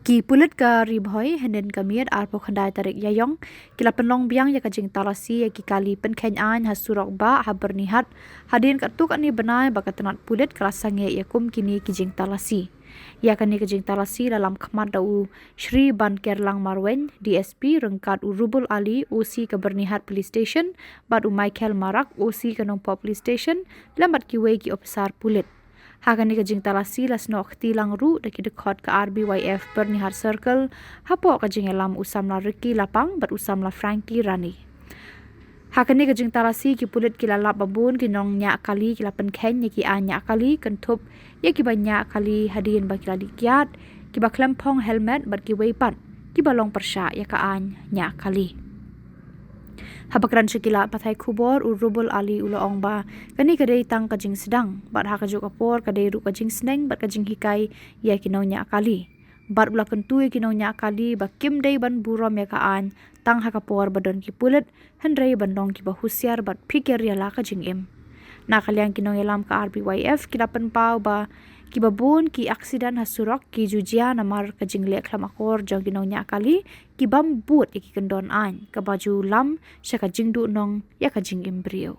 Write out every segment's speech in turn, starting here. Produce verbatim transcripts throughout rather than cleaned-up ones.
Ki pulit ka Ri Bhoi, hynnin ka miet arphew khyndai tarik Ïaïong, ki la pynlong biang ïa ka jingtalasi ïa ki kali pynkheiñ aiñ ha surok bah ha Byrnihat, hadien katto katne bnai ba ka tnat pulit ka la sangeh ïa kum kine ki jingtalasi. Ïa kane ka jingtalasi la lam khmat da u Shri Bankerlang Marwein, D S P, ryngkat u Rubul Ali, O C ka Byrnihat Police Station, bad u Michael Marak, O C ka Nongpoh Police Station, lem bad kiwei ki ophisar pulit. Ha kane ka jingtalasi la snoh kti lang ruh da ki dkhot ka R B Y F Byrnihat Circle, hapoh ka jingïalam u samla Ricky Lapang bad u samla Frankie Rani. Ha kane ka jingtalasi ki pulit ki la lap ba bun ki nongñiah kali ki la pynkheiñ ïa ki aiñ ñiah kali, kynthup ïa kiba ñiah kali hadien ba ki la dih kiad, kiba khlem phong helmet bad kiwei pat kiba long pyrshah ïa ka aiñ ñiah kali. Haba kren sha ki lad pathai khubor, u Rubul Ali u la ong ba kane ka dei tang ka jingsdang, bad ha kajuh ka por ka dei ruh ka jingsneng bad ka jinghikai ïa ki nongñiah kali. Bad u la kyntu ïa ki nongñiah kali ba kim dei ban burom ïa ka aiñ tang ha ka por ba don ki pulit, hynrei ban long kiba husiar bad phikir ïa la ka jingim. Na ka liang ki nongïalam ka R B Y F ki la pynpaw ba kiba bun ki aksiden ha surok ki ju jia namar ka jingleh khlem akor jong ki nongñiah kali, ki bam bud ïa ki kyndon aiñ, kaba ju lam sha ka jingduhnong ïa ka jingim briew.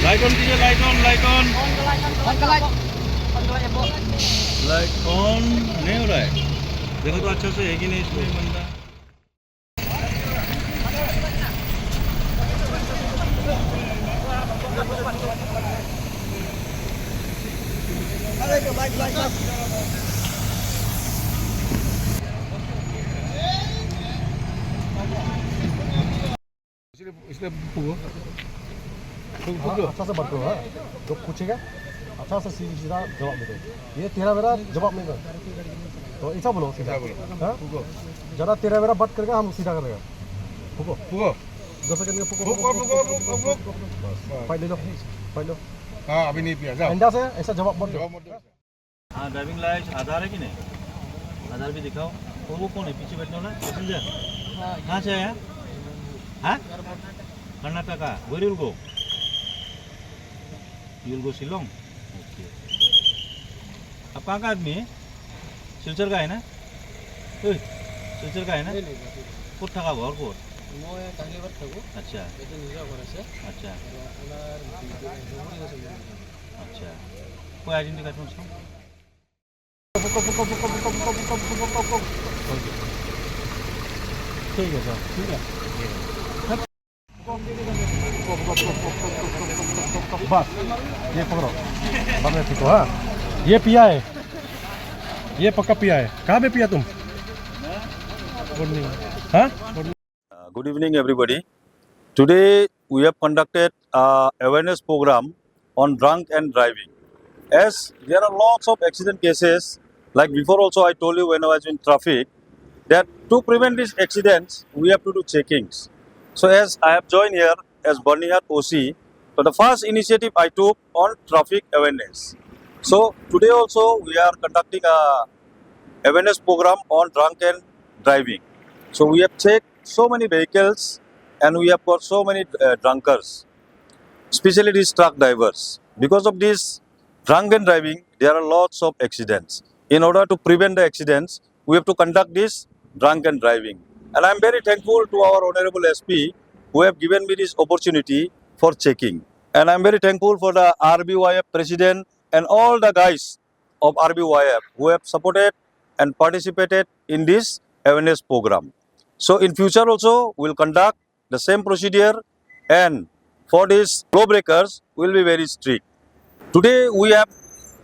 Light on कीजिए, light on, light on। Light on नहीं हो रहा है। देखो तो अच्छा से है कि नहीं इसमें बंदा। इसलिए, इसलिए फूको। फूको, हाँ, फूको। अच्छा से बात करो, हाँ। जो पूछेगा, अच्छा से सीधा सीधा जवाब दे दो। ये तेरा मेरा जवाब नहीं दो। तो ऐसा बोलो सीधा। ऐसा बोलो। हाँ? फूको। ज़्यादा तेरा मेरा बात करेगा, हम सीधा करेगा। फूको। फूको। दस सेकंड का फूको, फूको, फूको, फूको, फूको। बस, फाइट ले लो, फाइट लो। हाँ, अभी नहीं पिया, जाओ। आइंदा से ऐसा जवाब मत दो। जवाब मत दो। हाँ, ड्राइविंग लाइसेंस, आधार है कि नहीं? आधार भी दिखाओ। और वो कौन है पीछे बैठने वाला? पैसेंजर? हाँ। कहाँ से आया? हाँ? कर्नाटका। Where you will go? You will go Shillong? Okay. आप कहाँ का आदमी है? सिलचर का है ना? ओए, सिलचर का है ना? नहीं, नहीं, नहीं। ক'ত থাকা ঘৰ ক'ত? মই কাহিলিবাৰীত থাকোঁ। আচ্ছা। এইটো নিজৰ ঘৰ আছে। আচ্ছা। আৰু আপোনাৰ ডুবুৰী আছে মোৰ। আচ্ছা। কৈ আইডেণ্টি কাৰ্ডখন চাওঁ। ঠিক আছে, ঠিক আছে। बस, ये पकड़ो। बाद में पीको, हाँ। ये पिया है। ये पक्का पिया है। कहाँ पे पिया तुम? हाँ? Uh, good evening, everybody. Today we have conducted a awareness program on drunk and driving. As there are lots of accident cases, like before also I told you when I was in traffic, that to prevent these accidents, we have to do checkings. So as I have joined here as Byrnihat O C, so the first initiative I took on traffic awareness. So today also we are conducting a awareness program on drunk and driving. So we have checked so many vehicles and we have got so many uh, drunkards, especially these truck drivers. Because of this drunk and driving, there are lots of accidents. In order to prevent the accidents, we have to conduct this drunk and driving. And I am very thankful to our Honorable S P who have given me this opportunity for checking. And I am very thankful for the R B Y F president and all the guys of R B Y F who have supported and participated in this awareness program. So in future also, we'll conduct the same procedure, and for these lawbreakers, we'll be very strict. Today we have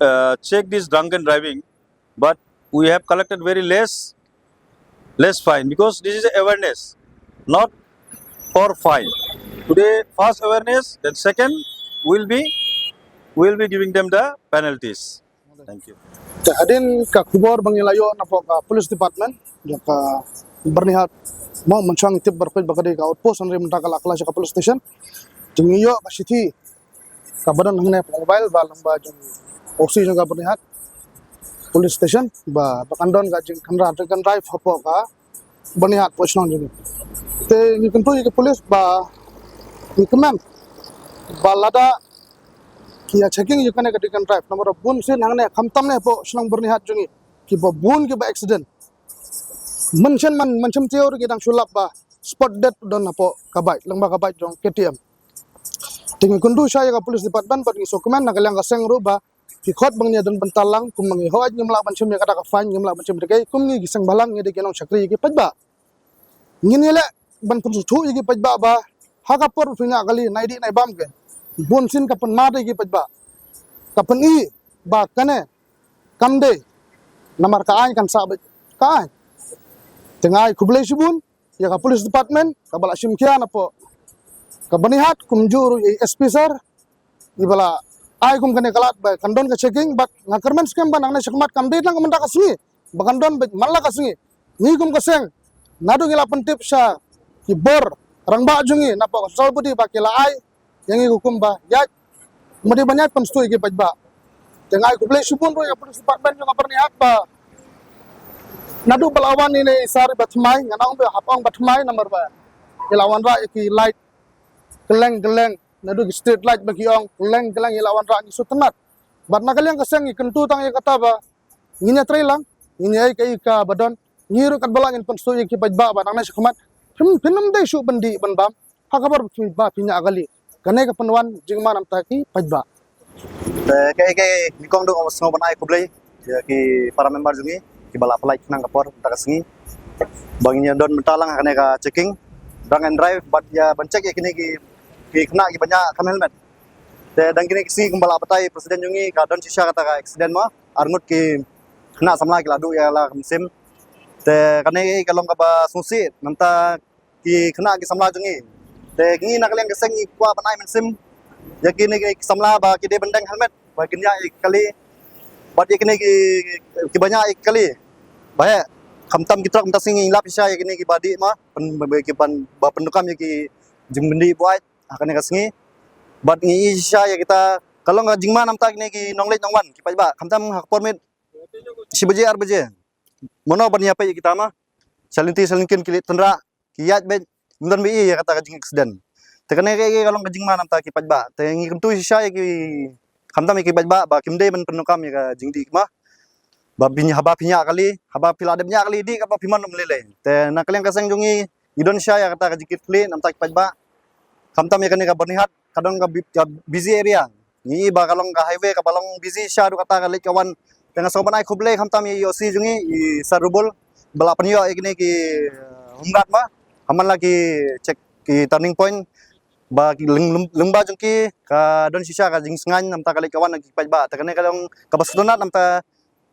uh, checked this drunken driving, but we have collected very less, less fine because this is awareness, not for fine. Today, first awareness, then second, we'll be, we'll be giving them the penalties. Thank you. Te hadien ka khubor ba ngi la ïoh napoh ka police department jong ka Byrnihat, mo, mynshuwa ngi tip baroh ba ka dei ka outpost, hynrei mynta ka la kylla sha ka police station. Jong ngi ïoh ka shithi kaba don hangne ha mobile ba lyngba jong O C jong ka Byrnihat Police Station ba, ba kan don ka jingkhynra drink and drive hapoh ka Byrnihat hapoh shnong jong ngi. Te ngi kyntu ïa ki police ba ngi kmen ba lada ki ïa checking ïa kane ka drink and drive, namar bun sien hangne khamtam ne hapoh shnong Byrnihat jong ngi kiba bun kiba accident. Mynshem man, mynshem taïew ruh ki dang shu lap ba spot dead don hapoh ka bike, lyngba ka bike jong K T M. Te ngi kyntu sha ïa ka police department bad ngi sngewkmen na ka liang ka seng ruh ba ki khot ba ngin ïa don bynta lang, kum ba ngi hooid ngim lah ban shim ïa kata ka fine, ngim lah ban shim ïa ka, kum ngi ki seng bhalang ngi dei ki nongshakri ïa ki paidbah. Ngin ïaleh ban pynsngewthuh ïa ki paidbah ba ha ka por ba phi ñiah kali, nai dih nai bam, ka bun sien ka pynmad ïa ki paidbah. Ka pyni ba kane kam dei, namar ka aiñ kan sah beit ka aiñ. Te nga ai khublei shibun ïa ka police department kaba la shim khia napoh ka Byrnihat, kumjuh ruh ïa i S P sir, iba la ai kum kane ka lad ba kan don ka checking, bad nga kyrmen skhem ba nangne shakhmat kam dei tang ka mynta ka sngi, ba kan don beit man la ka sngi. Ngi kum ka seng, naduh ngi la pyntip sha ki bor rangbah jong ngi napoh ka Central Body ba ki la ai ïa ngi ka hukum ba ïaid, madi ban ïaid pynsngewthuh ïa ki paidbah. Te nga ai khublei shibun ruh ïa ka police department jong ka Byrnihat ba naduh ba la wan ine i sir ba thymmai, ngan ong ba hap ong ba thymmai namar ba i la wanrah ïa ki light kylleng kylleng, naduh ki street light ba ki ong, kylleng kylleng i la wanrah, ngi sngewtynnat. Bad na ka liang ka seng ngi kyntu tang ïa kata ba ngin ïatrei lang, ngin ïa ai kaei kaba don, ngi ruh katba lah ngin pynsngewthuh ïa ki paidbah ba nangne shakhmat phin, phin ym dei shuh ban dih ban bam ha ka por ba phi, ba phi ñiah kali. Kane ka pynwan jingma namta ki paidbah. Te kaei kaei, nyngkong duh nga sngewbha ban ai khublei ïa ki para member jong ngi kiba la pynlait khnang ka por mynta ka sngi ba ngin ïa don bynta lang ha kane ka checking drunk and drive bad ïa ban check ïa kine ki, ki khynnah kiba ñiah kham helmet. Te dang kine ki sngi kumba la batai president jong ngi, ka don shisha kata ka accident mo, arngut ki khynnah samla ki la duh ïa la ka mynsiem. Te kane ka long kaba sngewsih namta ki khynnah ki samla jong ngi. Te ngi na ka liang ka seng ngi kwah ban ai mynsiem ïa kine ki samla ba ki dei ban deng helmet ba kin ñiah ïa ki kali, bad ïa kine ki, kiba ñiah ïa ki kali ba heh. Khamtam ki trok, mynta sngi ngi lap shisha ïa kine kiba dih ma, pyn, ba, ki ban, ba pyndonkam ïa ki jingbyndi buaid ha kane ka sngi. Bad ngi i shisha ïa kita, ka long ka jingma namta kine ki nongleit nongwan ki paidbah, khamtam ha ka por miet shi baje ar baje, mano ban ïa peit ïa kita ma, shalynti shalynken ki leit tynrah, ki ïaid beit, ym don ba i ïa kata ka jing accident. Te kane ka, ka long ka jingma namta ki paidbah. Te ngi kyntu shisha ïa ki, khamtam ïa ki paidbah ba kim dei ban pyndonkam ïa ka jingdih ma. Ba phi, haba phi ñiah kali, haba phi la dep ñiah kali, dih katba phi mon ym lei lei. Te na ka liang ka seng jong ngi, ngi don shisha ïa kata ka jingkitkhlieh namta ki paidbah. Khamtam ïa kane ka Byrnihat, ka don ka bi-, ka busy area. Ngi i ba ka long ka highway kaba long busy shisha haduh katta ka leit ka wan. Te nga sngewbha ban ai khublei khamtam ïa i O C jong ngi, i Sir Rubul, ba la pynïoh ïa kine ki, eh, home guard ma, ha man la ki check, ki turning point, ba ki lyng-, lyng-, lyngba jong ki ka don shisha ka jingsngaiñ namta ka leit ka wan ki paidbah. Te kane ka long kaba sngewtynnat namta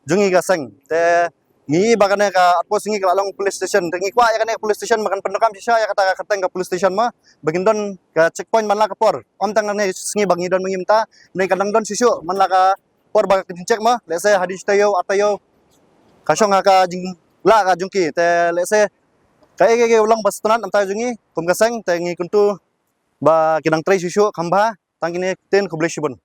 jong ngi ka seng. Te ngi i ba kane ka outpost jong ngi ka la long police station. Te ngi kwah ïa kane ka police station ba kan pyndonkam shisha ïa kata ka kyrteng ka police station ma, ba kin don ka checkpoint man la ka por. Ym tang kane ka sngi ba ngi don ma ngi mynta, ne ka dang don shuh shuh man la ka por ba ka jingcheck ma, lehse hadien shi taïew, ar taïew, ka shong ha ka jinglah ka jong ki. Te lehse kaei kaei ka long ba sngewtynnat namta jong ngi kum ka seng, te ngi kyntu ba kin nang trei shuh shuh kham bha. Tang kine ktien, khublei shibun.